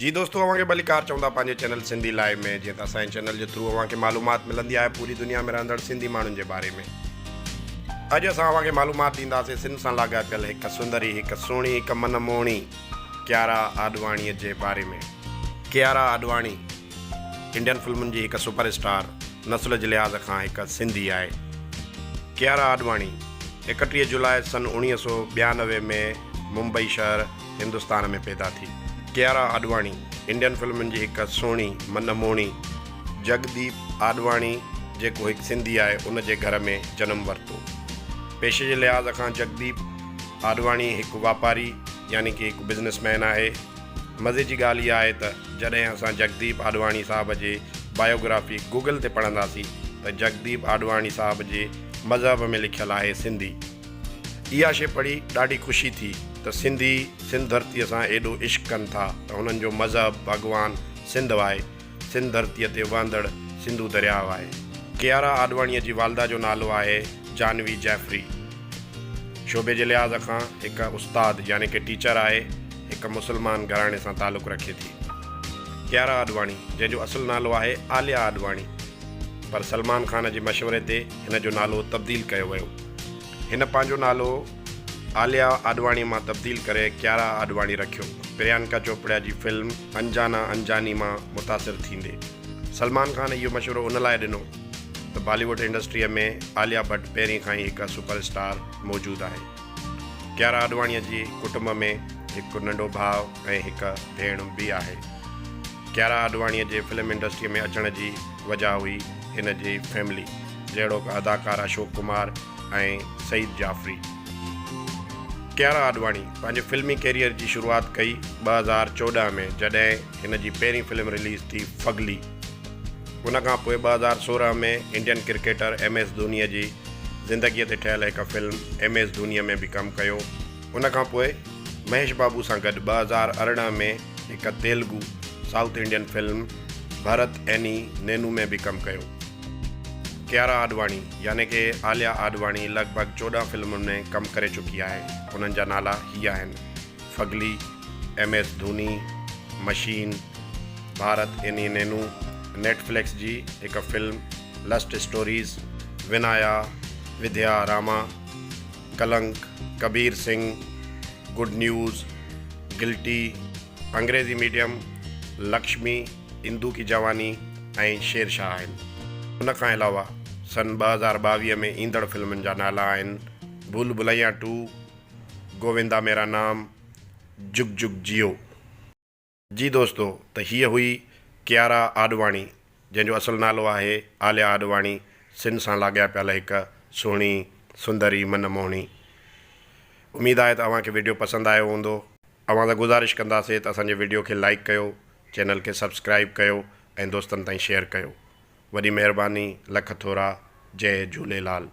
جي دوستو اوهان کي ڀليڪار چئون ٿا پنهنجي چينل سنڌي لائيو ۾ جيئن ته اسان جي چينل جي ٿرو اوهان کي معلومات ملندي آهي پوري دنيا ۾ رهندڙ سنڌي ماڻهن جي باري ۾ اڄ اسان اوهان کي معلومات ڏينداسين سنڌ سان لاڳاپيل هڪ سندري هڪ سهڻي هڪ من موهڻي ڪيارا آڏواڻي جي باري ۾. ڪيارا آڏواڻي انڊين فلمن جي هڪ سپر اسٽار نسل جي لحاظ کان هڪ سنڌي آهي. ڪيارا آڏواڻي 31 جولاء سن 1992 ۾ ممبئي شهر هندستان ۾ پيدا ٿي. ڪيارا آڏواڻي انڊين فلمن جي هڪ سهڻي، من موهڻي جگديپ آڏواڻي جيڪو هڪ سنڌي آهي ان جي گهر ۾ جنم ورتو. پيشي جي لحاظ کان جگديپ آڏواڻي هڪ واپاري يعني ڪي هڪ بزنس مين آهي. مزي جي ڳالهه اها آهي ته جڏهن اسان جگديپ آڏواڻي صاحب جي بايوگرافي گوگل تي پڙهنداسين ته جگديپ آڏواڻي صاحب جي مذهب ۾ لکيل آهي سنڌي. اها شيء پڙهي ڏاڍي خوشي ٿي ته سنڌي سنڌ ڌرتيء سان ايڏو عشق ڪن ٿا ته هنن جو مذهب، ڀڳوان، سنڌ آهي، سنڌ ڌرتيء تي وهندڙ سنڌو درياء آهي. ڪيارا آڏواڻيء جي والده جو نالو آهي جانوي جعفري. شعبي جي لحاظ کان هڪ استاد يعني ڪي ٽيچر آهي، هڪ مسلمان گهراڻي سان تعلق رکي ٿي. ڪيارا آڏواڻي جنهن جو اصل نالو آهي عاليه آڏواڻي پر سلمان خان جي مشوري تي هن جو نالو تبديل ڪيو ويو. هن پنهنجو نالو عاليا آڏواڻي مان تبديل ڪري ڪيارا آڏواڻي رکيو. پريانڪا چوپڙا جي فلم انجانا انجاني مان متاثر ٿيندي سلمان خان اهو مشورو ان لاء ڏنو ته بالي ووڊ انڊسٽريء ۾ عاليا ڀٽ پهرين کان ئي هڪ سپر اسٽار موجود آهي. ڪيارا آڏواڻيء جي ڪٽنب ۾ هڪ ننڍو ڀاء ۽ هڪ ڀيڻ به آهي. ڪيارا آڏواڻيء جي فلم انڊسٽريء ۾ اچڻ جي وجهه هئي هن جي فيملي. جهڙوڪ اداڪار اشوڪ ڪمار ۽ سعيد جعفري. ڪيارا آڏواڻي پنهنجي فلمي ڪيريئر جي شروعات ڪئي 2014 ۾ جڏهن هن جي پهرين فلم رليز ٿي فگلي. ان کان پوء 2016 ۾ انڊين ڪرڪيٽر ايم ايس ڌونيء جي زندگيء تي ٺهيل هڪ فلم ايم ايس ڌونيء ۾ به ڪم ڪيو. ان کان پوء مهيش بابو سان گڏ 2018 ۾ هڪ Telugu south Indian film Bharat Ane Nenu ۾ به ڪم ڪيو. ڪيارا آڏواڻي يعني ڪي عاليا آڏواڻي لڳ ڀڳ 14 فلمن ۾ ڪم ڪري چڪي آهي. انهن جا نالا هي آهن، Phagli, M S Dhoni, machine, Bharat Ane Nenu, Netflix جي هڪ فلم لسٽ اسٽوريز، ونايا وديا Rama, Kalank, Kabir Singh, good news, guilty, Angrezi medium, Lakshmi, Indoo Ki Jawani ۽ Sher Shah آهن. ان کان علاوه سن 2022 ۾ ايندڙ فلمن جا نالا آهن، ڀول ڀليان ٽو، گووندا ميرا نام، جگ جگ جيو. جي دوستو ته هيء هئي ڪيارا آڏواڻي جنهن جو اصل نالو آهي عاليا آڏواڻي سن سان لاڳاپيل هڪ سهڻي سندري من موهڻي. اميد آهي ته اوهان کي وڊيو پسند آيو هوندو. اوهان سان گذارش ڪنداسين ته اسان جي وڊيو کي لائيڪ ڪيو چينل کي سبسڪرائيب ڪيو ۽ دوستن تائين شيئر ڪيو. وڏي مهرباني لک ٿورا جئي جهوليلال.